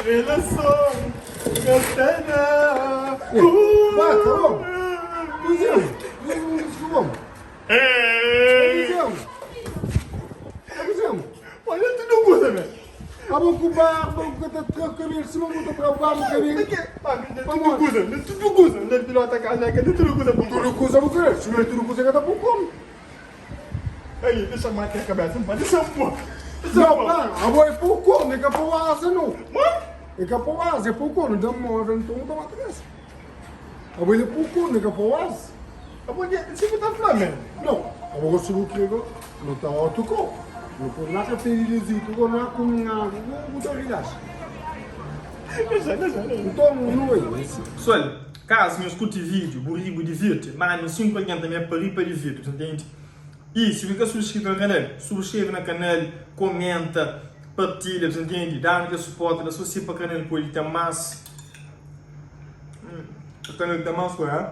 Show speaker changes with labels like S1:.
S1: Relason ka sta na.
S2: Ba, ka bom. Kuzê? Kuzê bom? Kuzê? Kuzê?
S1: Olha tudo kuza, man.
S2: Abo ku barba, bu ka ta tra kabelu sima bu ta tra barba kabelu.
S1: Tudo kuza, tudo kuza. Nda pilota caneca, tudo kuza.
S2: Tudo kuza bu kre. Si não é tudo kuza ka ta pô come.
S1: Aí, deixa eu matar a cabeça, mas deixa eu pôr.
S2: Não, pá, abo é pô come, é ka pô asa não. É ka pô asa, é pô come, dá móvel, então não toma cabeça. Abo ele é pô come, é ka pô asa.
S1: Abo, se bu ta fla, man.
S2: Não, abo se bu kre go, não tá outro ko. Não pode lá que tem dizito, go lá com um água, go tá relaxa.
S1: Deixa, deixa, deixa.
S2: Então, não é isso.
S1: Pessoal, caso nhos curti vídeo, bu ri, bu divirti, manda 5 algen também pa ri pa divirti, bu entende? E si bu ka subscrito na kanal, subscreve na kanal, comenta, partilha, bu entende? Dá-nu kel suporte la so si pa kanal pode ten más, pa kanal ten más, ué?